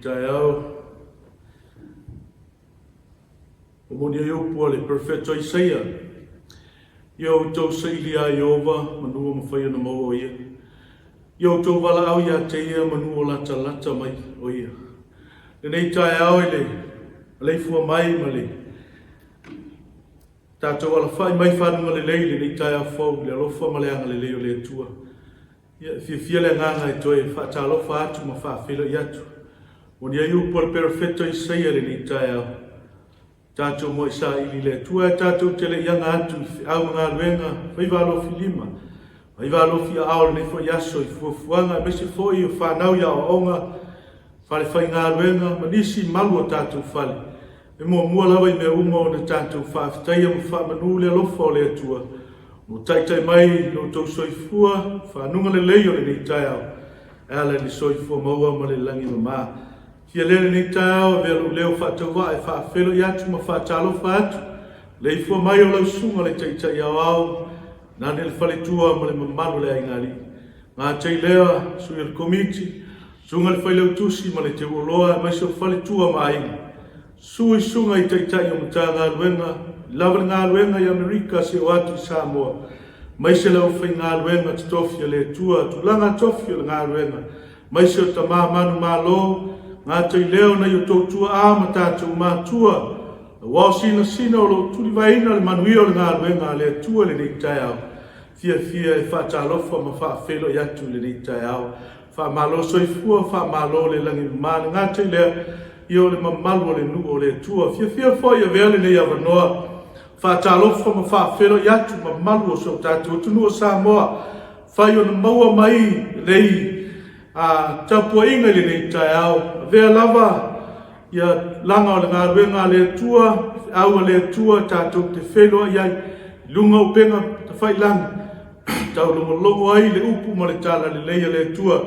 taeao, ua moni ai upu a le Perofeta o Isaia, Ia outou saili ia Ieova, manu o mafai ona maua o Ia. Ia outou valaau ia te Ia, manu o latalata mai o Ia. Lenei taeao i le maleifua mai ma le tatou alafai mai fanuga lelei i lenei taeao fou i le alofa ma le agalelei o le Atua. Ia, e fiafia le agaga e toe faatalofa atu ma faafeiloai atu. Moni ai upu a le Perofeta Isaia i lenei taeao, Tatou muai saili i le Atua ae tatou te le i aga atu i feau ma galuega, faiva alofilima, faiva alofiaao i lenei foi aso i fuafuaga aemaise foi o fanau i aoaoga, fale faigaluega ma nisi malu o tatou fale. E muamua lava i mea uma ona tatou faafetaia ma faamanu le alofa o le Atua ua taitai mai lo outou soifua fanuga lelei o lenei taeao e ala i le soifua maua ma le lagi mama. Fia lea lenei taeao avea lou leo faatauvaa e faafeiloai atu ma faatalofa atu le ifua mai o lau susuga le Taitai Aoao Nane le Faletua ma le mamalu o le aiga alii. Gatei lea sui o le Komiti, susuga le Failautusi ma le Teuoloa aemaise o Faletua ma aiga. Susu i susuga i Taitai o Matagaluega, lava le galuega i Amerika seia oo atu i Samoa, aemaise le aufaigaluega totofi a le Atua, tulaga tofi o le galuega, aemaise o tama manumalo, gatoi lea o nai o outou tuaa ma tatou matua, lau ao sinasina o lo o tulivaeina le manuia o le galuega a le Atua i lenei taeao. Fiafia e faatalofa ma faafeiloai atu i lenei taeao. Faamalo soifua, faamalo le lagi e mama, le gata i lea, ia o le mamalu o le nuu o le Atua. Fiafia foi e avea lenei avanoa, faatalofa ma faafeiloai atu mamalu o si o tatou atunuu o Samoa, fai ona maua mai lenei tapuaiga i lenei taeao. Avea lava ia laga o le galuega a le Atua, feau a le Atua tatou te feiloai ai i luga o upega tafailagi, taulogologo ai i le upu ma le talalelei a le Atua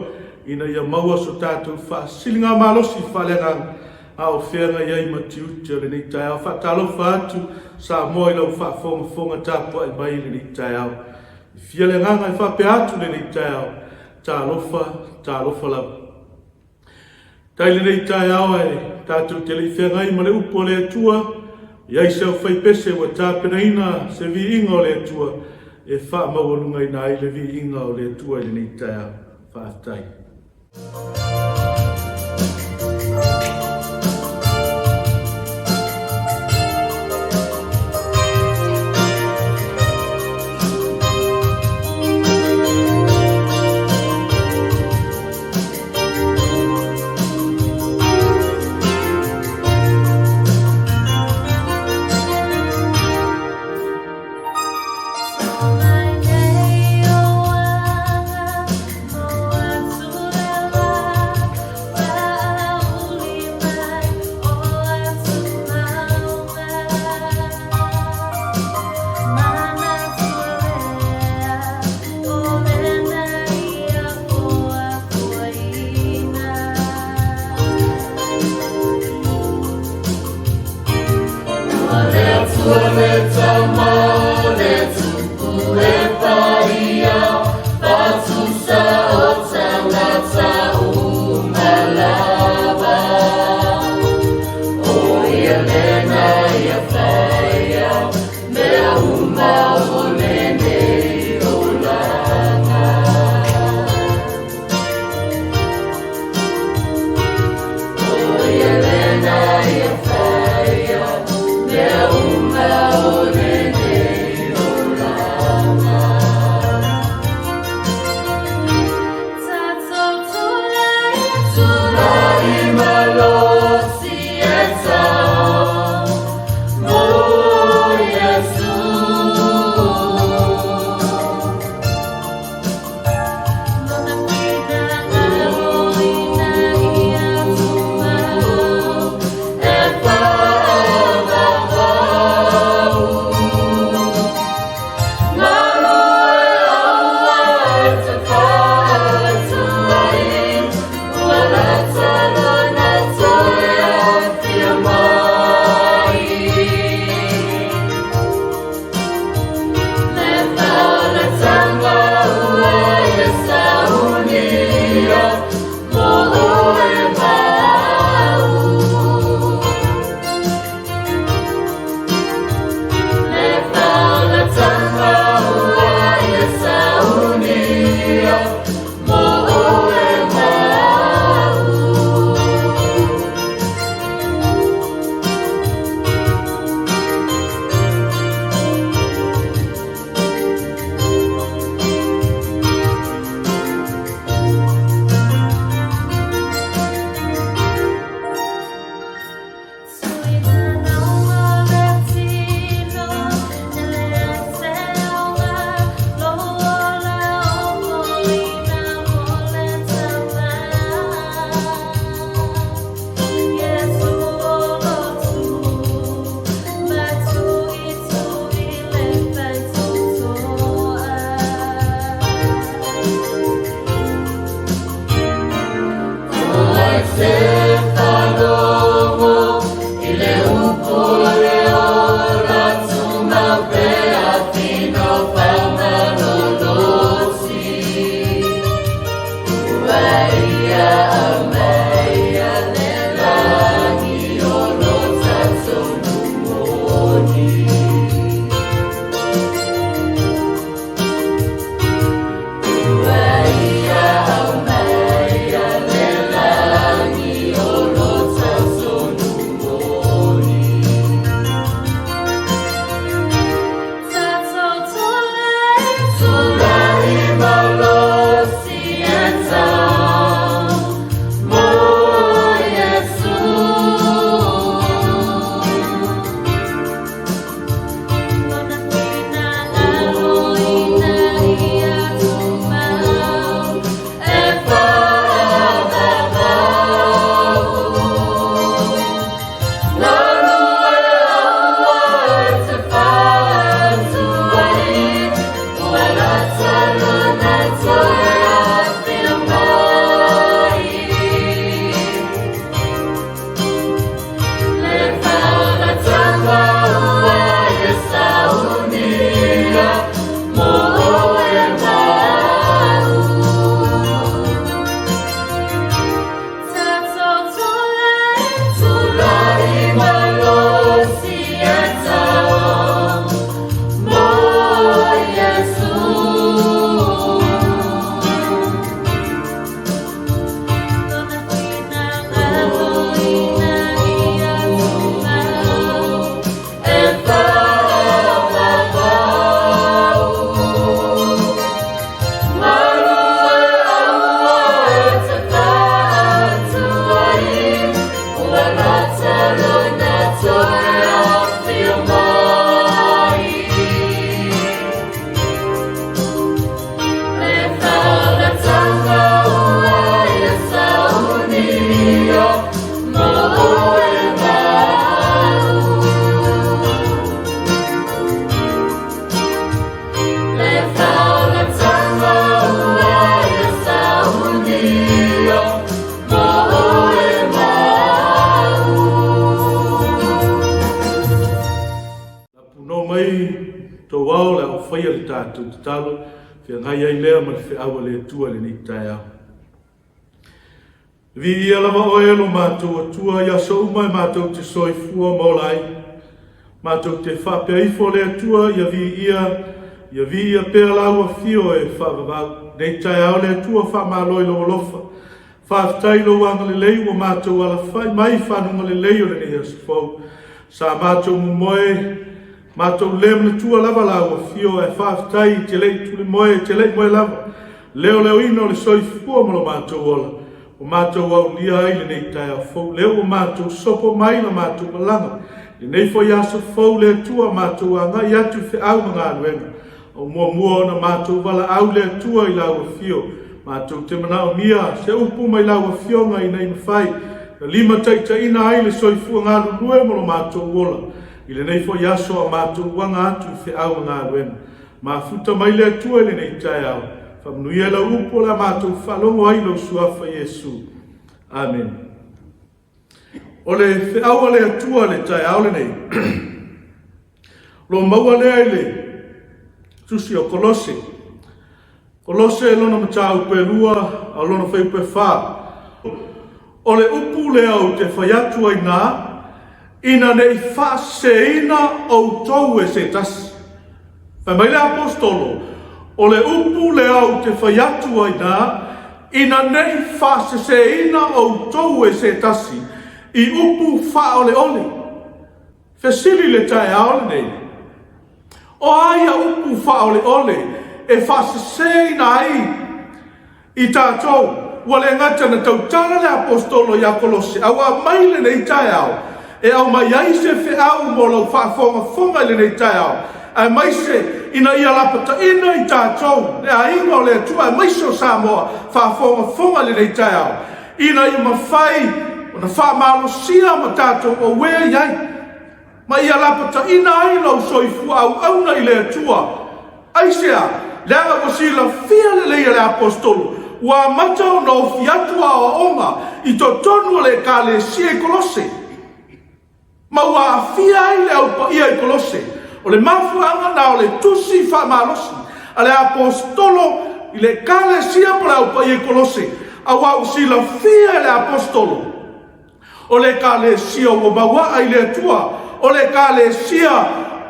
ina ia maua so tatou faasiligamalosi faaleagaga a o feagai ai ma tiute o lenei taeao. Faatalofa atu Samoa i lau faafogafoga tapuai mai i lenei taeao. E fia le agaga e faapea atu i lenei taeao, talofa, talofa lava. Tai lenei taeao ae tatou te le i feagai ma le upu a le Atua, e i ai se aufaipese ua tapenaina se viiga o le Atua e faamaualugaina ai le viiga o le Atua i lenei taeao. Faafetai. Le Atua le Tama le Tupu e. tatou tatalo, feagai ai lea ma le feau a le Atua i lenei taeao. Viia lava oe e lo matou Atua i aso uma e matou te soifua ma ola ai. Matou te faapea ifo le Atua ia viia, ia viia pea lau afio e faavavau. Nei taeao le Atua faamalo i lou alofa. Faafetai i lou agalelei ua matou alafai mai i fanuga lelei o lenei aso fou. Sa matou momoe, matou le manatua lava lau afio ae faafetai i te le i tulimoe, te le i moe lava. Leoleoina o le soifua ma lo matou ola, ua matou aulia ai lenei taeao fou. Lea ua matou sopo mai la matou malaga. Lenei foi aso fou le Atua matou agai atu i feau ma galuega. O muamua ona matou valaau le Atua i lau afio. Matou te manaomia se upu mai lau afioga ina ia mafai na limataitaiina ai le soifua galulue ma lo matou ola. I lenei foi aso a matou aga atu i feau ma galuega. Mafuta mai le Atua i lenei taeao. Faamanuia lau upu o le a matou faalogo ai i lou suafa Iesu. Amene. O le feau a le Atua i le taeao lenei, o lo o maua lea i le tusi o Kolose. Kolose lona mataupu e 2, a o lona fuaiupu e 4. O le upu lea ou te fai atu ai na, ina ne i faaseseina outou e se tasi. Fai mai le Aposetolo, o le upu lea ou te fai atu ai na, ina ne i faaseseina outou e se tasi i upu faaoleole. Fesili le taeao lenei, o a ia upu faaoleole e faaseseina ai i tatou? Ua le gata na tautala le Aposetolo ia Kolose, a ua aumai lenei taeao e aumai ai se feau mo lau faafogafoga i lenei taeao, aemaise ina ia lapataina i tatou le aiga o le Atua, aemaise o Samoa faafogafoga i lenei taeao, ina ia mafai ona faamalosia ma tatou auē i ai, ma ia lapataina ai lou soifua auauna i le Atua. Aisea? Leaga ua silafia lelei e le Aposetolo, ua amata ona ofi atu aoaoga i totonu o le Ekalesia i Kolose, ma ua aafia ai le au paia i Kolose. O le mafuaaga na o le tusi faamalosi a le Aposetolo i le Ekalesia po o le au paia i Kolose, aua ua silafia e le Aposetolo o le Ekalesia ua mauaa i le Atua, o le Ekalesia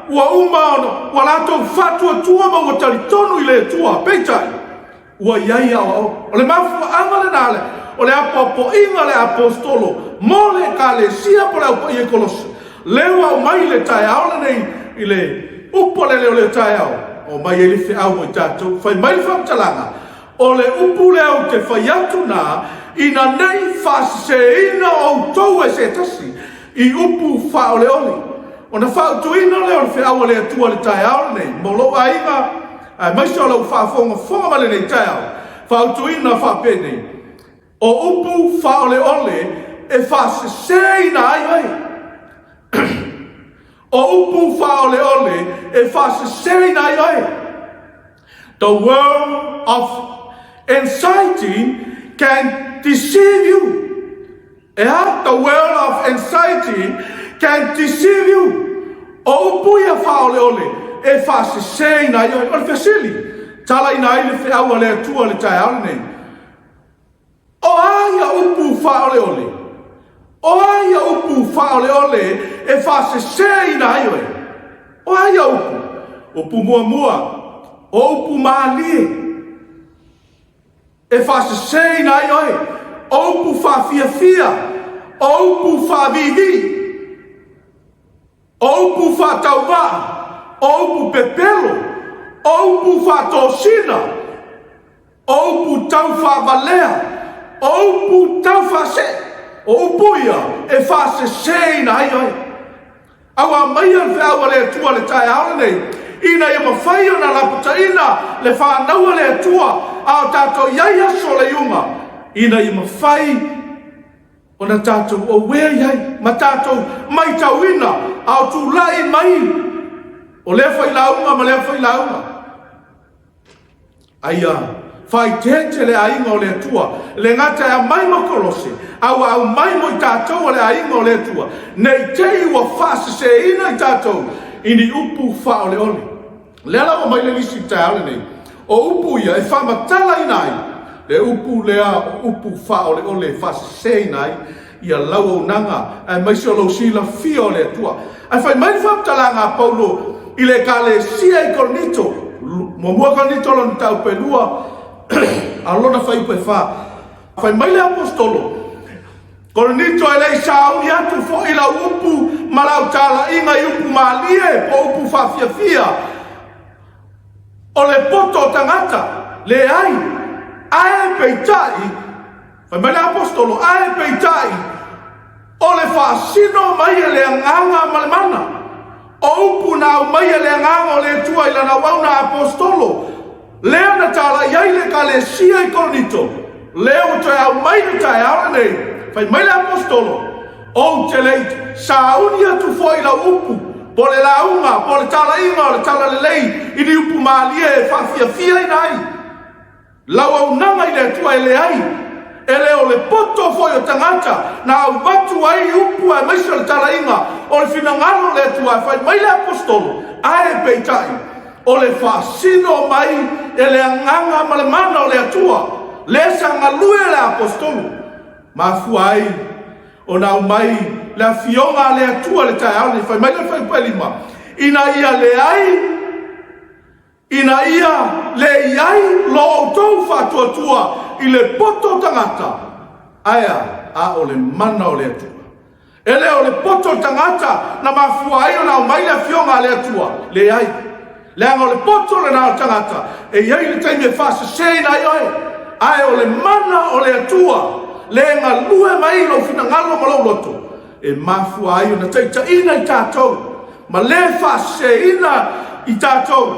ua uma ona ua latou faatuatua ma ua talitonu i le Atua. Peitai, ua i ai aoaoga. O le mafuaaga lena o le apoapoaiga a le Aposetolo mo le Ekalesia po o le au paia i Kolose. Lea ua aumai le taeao lenei i le upu a le leo o le taeao, aumai ai le feau mo i tatou. Fai mai le faamatalaga, o le upu lea ou te fai atu na, ina ne i faaseseina outou e se tasi i upu faaoleole. Ona fautuaina lea o le feau a le Atua i le taeao lenei mo lou aiga, aemaise o lau faafogafoga mai lenei taeao, fautuaina faapenei, o upu faaoleole e faaseseina ai oe. O upu faaoleole e faaseseina ai oe. The world of anxiety can deceive you. E a? The world of anxiety can deceive you. O upu ia faaoleole e faaseseina ai oe. O le fesili, talaina ai le feau a le Atua i le taeao lenei. O a ia upu faaoleole? O a ia upu faaoleole e faaseseina ai oe? O a ia upu? Upu muamua, o upu malie e faaseseina ai oe. O upu faafiafia, o upu faaviivii, o upu faatauvaa, o upu pepelo, o upu faatosina, o upu taufaavalea, o upu taufaasee, o upu ia e faaseseina ai oe. A ua aumaia le feau a le Atua i le taeao lenei, ina ia mafai ona lapataina le fanau a le Atua, a o tatou i ai aso o le iuga, ina ia mafai ona tatou auē i ai ma tatou maitauina a o tulai mai o lea failauga ma lea failauga. A ia faaeteete le aiga o le Atua, le gata e aumai mo Kolose, a ua aumai mo i tatou o le aiga o le Atua, ne i te i ua faaseseina i tatou i ni upu faaoleole. Lea la ua aumai le lisi i le taeao lenei, o upu ia e faamatalaina ai le upu lea o upu faaoleole e faaseseina ai ia lau auaunaga aemaise o lou silafia o le Atua. Ae fai mai le faamatalaga a Paulo i le Ekalesia i Korinito, 1 Korinito lona mataupu e 2, a o lona fuaiupu e 4. Fai mai le Aposetolo, Korinito e le i sauni atu foi lau upu ma lau talaiga i upu malie po o upu faafiafia o le poto o tagata, leai, ae peitai, fai mai le Aposetolo, ae peitai, o le faasino mai e le Agaga ma le mana. O upu na aumai e le Agaga o le Atua i lana auauna Aposetolo, lea na talai ai le Ekalesia i Korinito, lea ua toe aumai le taeao lenei, fai mai le Aposetolo, Ou te le i sauni atu foi i lau upu, po o le lauga, po o le talaiga o le Talalelei i ni upu malie e faafiafiaina ai lau auaunaga i le Atua, e leai, e le o le poto foi o tagata na avatu ai upu aemaise o le talaiga o le finagalo o le Atua. Ae fai mai le Aposetolo, ae peitai, o le faasino mai e le Agaga ma le mana o le Atua, lea sa galue le Aposetolo, mafua ai ona aumai le afioga a le Atua i le taeao lenei. Fai mai le fuaiupu e 5, ina ia leai, ina ia le i ai lo outou faatuatua i le poto o tagata, ae a? A o le mana o le Atua. E le o le poto o le tagata na mafua ai ona aumai le afioga a le Atua, leai. Leaga o le poto lena o le tagata, e i ai le taimi e faaseseina ai oe, ae o le mana o le Atua le galue mai i lou finagalo ma lou loto, e mafua ai ona taitaiina i tatou ma le faaseseina i tatou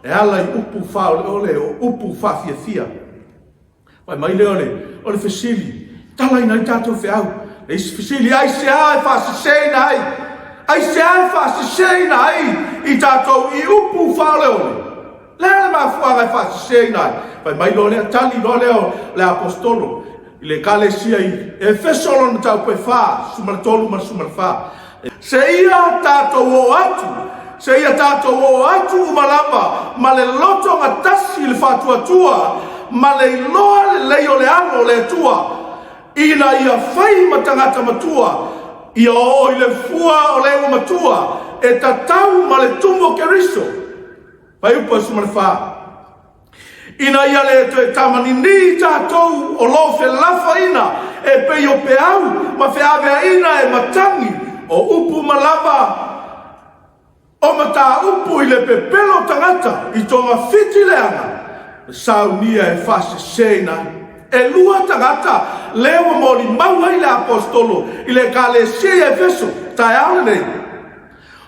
e ala i upu faaoleole o upu faafiafia. Fai mai lea o le fesili, talaina ai tatou feau. Le isi fesili, aisea e faaseseina ai? Aisea e faaseseina ai i tatou i upu faaoleole? Le a le mafuaaga e faaseseina ai? Fai mai loa lea, tali loa lea o le Aposetolo i le Ekalesia i Efeso lona mataupu e 4, 13 ma le 14. Seia tatou oo atu, seia tatou oo atu uma lava ma le loto gatasi i le faatuatua ma le iloa lelei o le Alo o le Atua, ina ia fai ma tagata matua, ia oo i le fua o le ua matua e tatau ma le tumu o Keriso. Fuaiupu 14. Ina ia le toe tamanini tatou o lo o felafoaiina e pei o peau ma feaveaiina e matagi o upu ma lava o mataupu i le pepelo o tagata i togafiti leaga saunia e faaseseina ai. E lua tagata lea ua molimau ai le Aposetolo i le Ekalesia i Efeso, taeao lenei.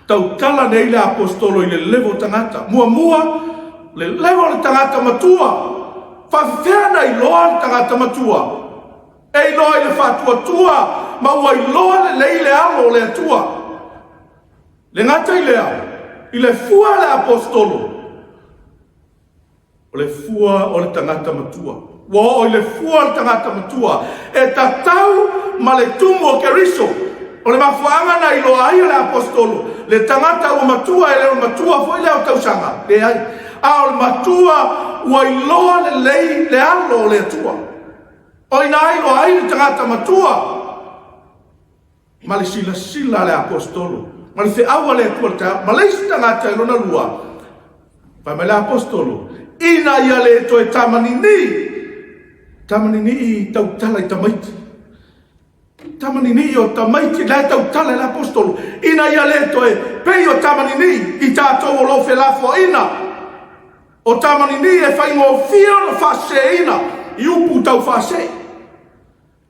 Tautala nei le Aposetolo i le level o tagata. Muamua, le level o le tagata matua. Faafefea na iloa le tagata matua? E iloa i le faatuatua ma ua iloa lelei le alo o le Atua. Le gata i lea, i le fua a le Aposetolo, O le fua o le tagata matua. Ua oo i le fua o le tagata matua e tatau ma le tumu o Keriso. O le mafuaaga na iloa ai e le Aposetolo le tagata ua matua, e le o le matua foi lea o tausaga, leai, a o le matua ua iloa lelei le alo o le Atua. O i ina iloa ai le tagata matua. Ma le silasila a le Aposetolo, ma le feau a le Atua i le taeao, ma le isi tagata i lona lua, fai mai le Aposetolo, ina ia le toe tamanini, tamanini tautala i tamaiti, tamanini o tamaiti, la e tautala i le Aposetolo, ina ia le toe pei o tamanini i tatou o lo o felafoaiina, o tamanini e faigofie ona faaseseina i upu taufaasee.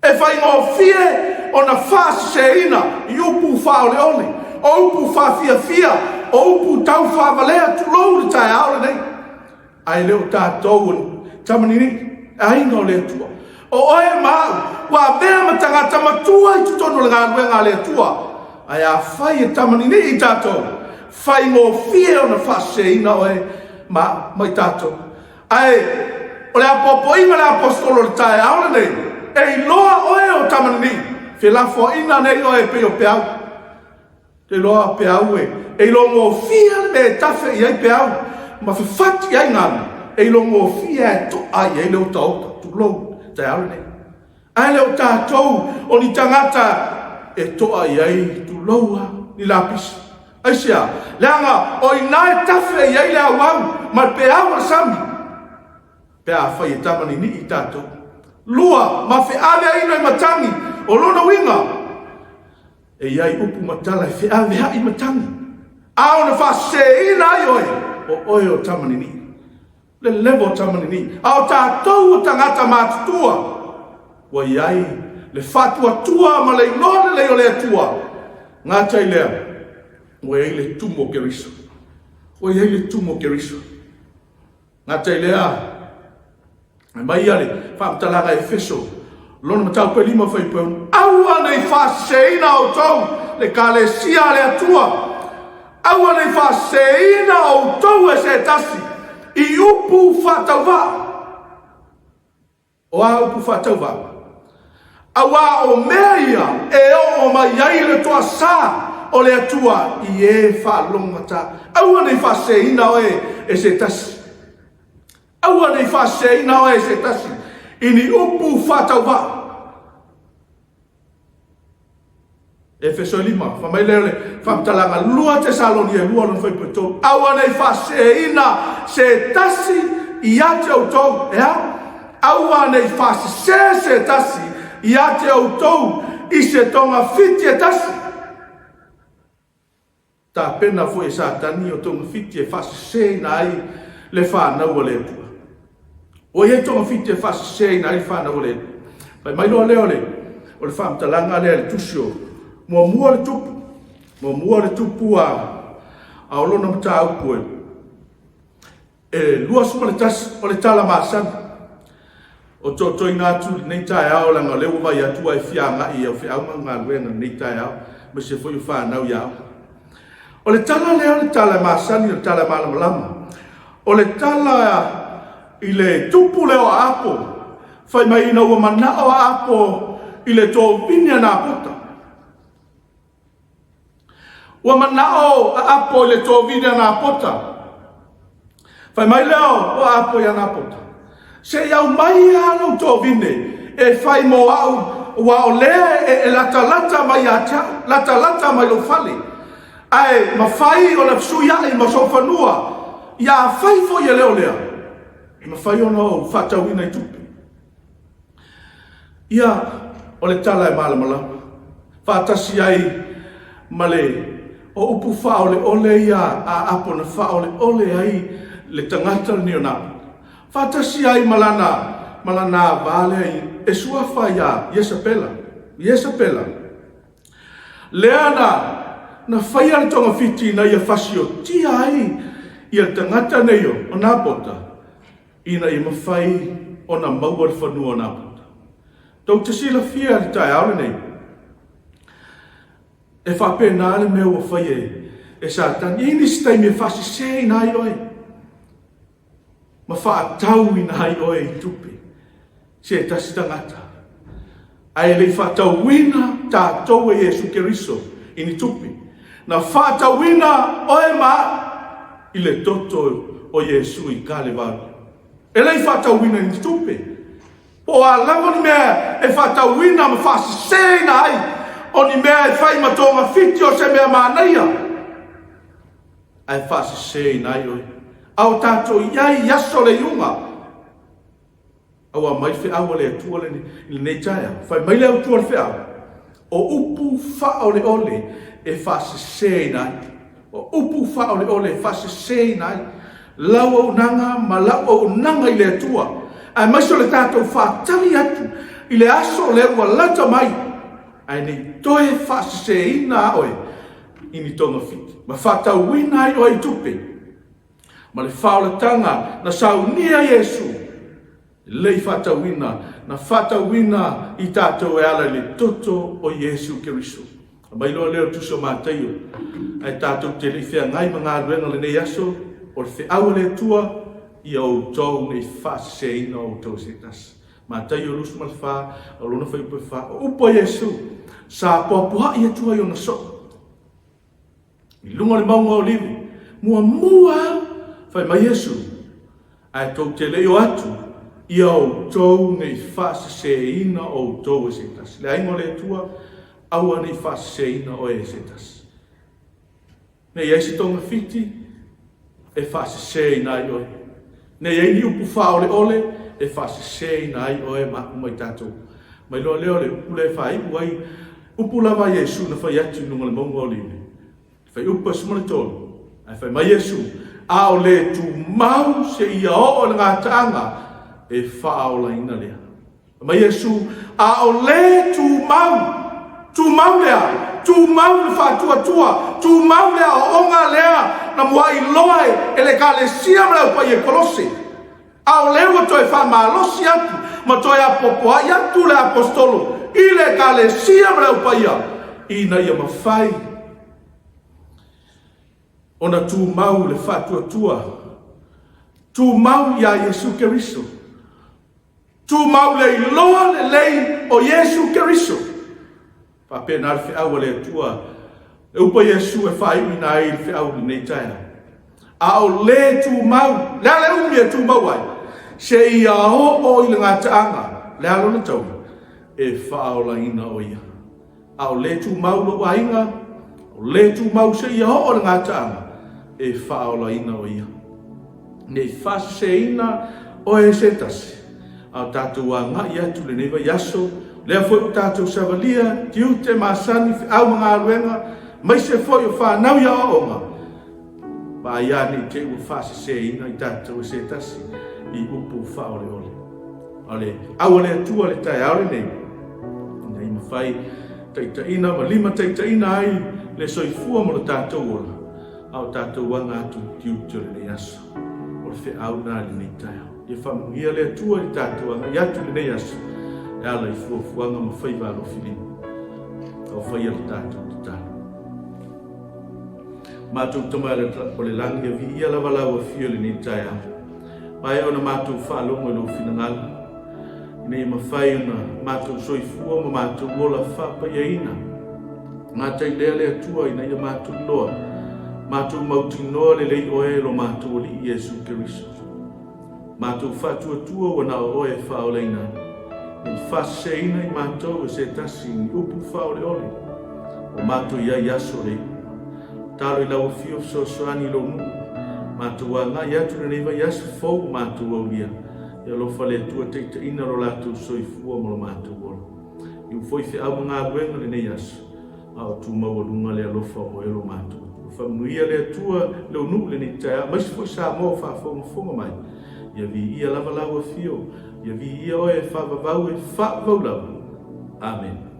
E faigofie ona faaseseina i upu faaoleole, o upu faafiafia, o upu tau faavalea, tulou le taeao lenei. Ae le o tatou o tamanini, aiga o le Atua. O oe ma au, ua avea ma tagata matua i totonu o le galuega a le Atua. Ae afai e tamanini i tatou, faigofie ona faaseseina oe ma au ma i tatou. Ae o le apoapoaiga a le Aposetolo i le taeao lenei, e iloa oe o Tamanini, felafoaiga nei oe e pei o peau. Te iloa peau e iloa gofie le mea e tafe i ai peau. ma fefati ai galu, e ilogofie lava e to'a i ai le otaota, tulou, i le taeao lenei. Ae le o tatou o ni tagata e to'a i ai, tulou lava, ni lapisi. Aisea? Leaga o i ina e tafe i ai le auau ma le peau o le sami pe afai e tamaninii tatou. Lua, ma feaveaiina i matagi. O lona uiga, e i ai upu ma tala e feaveai matagi, a ona faaseseina ai oe, o oe o tamaninii. Le level o tamaninii. A o tatou o tagata matutua, ua i ai le faatuatua ma le igoa lelei o le Atua, gata i lea, ua i ai le tumu o Keriso. Ua i ai le tumu o Keriso. Gata i lea, aumai le faamatalaga a Efeso, lona mataupu e 5 fuaiupu, aua ne i faaseseina outou le ekalesia a le Atua, aua ne i faaseseina outou e se tasi i upu faatauvaa. O a upu faatauvaa? Aua o mea ia e oo mai ai le toasa o le Atua i e faalogogata. Aua ne i faaseseina oe e se tasi. Aua ne i faaseseina oe e se tasi i ni upu faatauvaa. Efeso e 5, fai mai lea o le faamatalaga 2 Tesalonia 2 lona fuaiupu e 3. Aua ne i faaseseina se tasi ia te outou, e a? Aua ne i faasese se tasi ia te outou i se togafiti e tasi. Tapena foi e Satani o togafiti e faaseseina ai le fanau a le Atua. Ua i ai togafiti e faaseseina ai le fanau a le Atua. Fai mai loa lea o le, o le faamatalaga lea i le tusi o muamua le tupu, muamua le tupu a, a o lona mataupu e, e 21 o le tala masani. O totoina atu i lenei taeao leaga o lea ua vaai atu ua e fia agai i au feau ma au galuega i lenei taeao, aemaise foi o fanau i aoga. O le tala lea o le tala e masani, o le tala e malamalama. O le tala i le tupu lea o Aapo, fai mai ina ua manao Aapo i le tovini a Napota. Ua manao Aapo i le tovini a Napota. Fai mai lea o Aapo ia Napota, se i aumai lava lou tovine e fai mo au, aua o lea e latalata mai ia te au, latalata mai lou fale, ae mafai ona fesuiai ma sou fanua. Ia afai foi e le o lea, e mafai ona ou faatauina i tupe. Ia, o le tala e malamalama, faatasi ai ma le o upu faaoleole ia a Apo na faaoleole ai le tagata lenei o Napota, faatasi ai ma lana, ma lana ava lea i, e suafa ia Iesapela, Iesapela, lea na, na faia le togafiti ina ia fasiotia ai ia le tagata nei o Napota, ina ia mafai ona maua le fanua o Napota. Tou te silafia i le taeao lenei, e faapena le mea ua fai e, e Satani. E i ai nisi taimi e faaseseina ai oe, ma faatauina ai oe i tupe se tasi tagata. Ae le i faatauina tatou e Iesu Keriso i ni tupe. Na faatauina oe ma a'u i le toto o Iesu i Kalevari. E le i faatauina i ni tupe. Po o a lava ni mea e faatauina ma faaseseina ai, o ni mea e fai ma togafiti o se mea manaia, ae faaseseina ai oe. A o tatou i ai i aso o le iuga, Aua mai le feau a le Atua i lenei taeao. Fai mai le Atua o le feau, o upu faaoleole e faaseseina ai. O upu faaoleole e faaseseina ai lau auaunaga ma lau auaunaga i le Atua, aemaise o le tatou faatali atu i le aso lea ua lata mai, ae ne i toe faaseseina oe i ni togafiti ma faatauina ai oe i tupe. ma le faaolataga na saunia Iesu, lei faatauina, na faatauina i tatou e ala i le toto o Iesu Keriso. Aumai loa lea o le Tusi o Mataio, ae tatou te le i feagai ma galuega o lenei aso, o le feau a le Atua, ia outou ne i faaseseina outou e se tasi. Mataio 24, o lona fuaiupu e 4, o upu a Iesu, sa poapoa'i atu ai ona soo. I luga o le mauga o Olive, muamua Fai mai Iesu, Ae tou te le i o atu, ia outou ne i faaseseina outou e se tasi. Le aiga o le Atua, aua ne i faaseseina oe e se tasi. Ne i i ai se togafiti e faaseseina ai oe. Ne i i ai ni upu faaoleole e faaseseina ai oe ma au ma i tatou. Ma iloa lea o le upu lea e faaiu ai upu lava a Iesu na fai atu i luga o le mauga o Olive. Fuaiupu 13, Ae fai mai Iesu, A o le tumau seia oo i le gataaga, e faaolaina lea. Fai mai Iesu, A o le tumau, tumau lea, tumau le faatuatua, tumau le aoaoga lea na muai iloa e le Ekalesia ma le Au Paia i Kolose, a o lea ua toe faamalosi atu ma toe apoapoai atu le Aposetolo i le Ekalesia ma le Au Paia, ina ia mafai ona tumau le faatuatua, tumau ia Iesu Keriso, tumau le iloa lelei o Iesu Keriso. Faapena le feau a le Atua, le upu a Iesu e faaiuina ai le feau i lenei taeao. A o le tumau, le a le umi e tumau ai? Seia oo i le gataaga, le a lona taui? E faaolaina o ia. A o le tumau lou aiga, o le tumau seia oo i le gataaga, e faaolaina o ia. Ne i faaseseina oe e se tasi, a o tatou agai atu i lenei vaiaso, lea foi ua tatou savalia tiute masani, feau ma galuega, aemaise foi o fanau i aoaoga, vaai ane i te i ua faaseseina i tatou e se tasi i upu faaoleole. A o le au a le Atua i le taeao lenei, ina ia mafai taitaiina ma limataitaiina ai le soifua ma lo tatou ola, a o tatou aga atu i tiute o lenei aso. O le feau lena i lenei taeao. Ia faamanuia le Atua i le tatou agai atu i lenei aso e ala i fuafuaga ma faiva alofilima. Tau faia le tatou tatalo. Matou Tama o le Lagi, ia viia lava lau afio i lenei taeao. Maea ona matou faalogo i lou finagalo, ina ia mafai ona matou soifua ma matou ola faapaiaina. Gata i lea le Atua ina ia matou iloa, matou mautinoa lelei oe e lo matou Alii Iesu Keriso. Matou faatuatua ua na o oe e faaolaina ai, ne i faaseseina i matou e se tasi ni upu faaoleole o matou i ai i aso o le iuga. Tatalo i lau afio fesoasoani i lou nuu, matou agai atu i lenei vaiaso fou ua matou aulia, ia alofa le Atua taitaiina lo latou soifua ma lo matou ola. Iu foi feau ma galuega lenei aso, a o tu maualuga le alofa o oe lo matou Atua. Faamanuia le Atua i lou nuu lenei taeao, aemaise foi Samoa o faafogafoga mai. Ia viia lava lau afio, ia viia oe e faavavau e faavavau lava. Amene.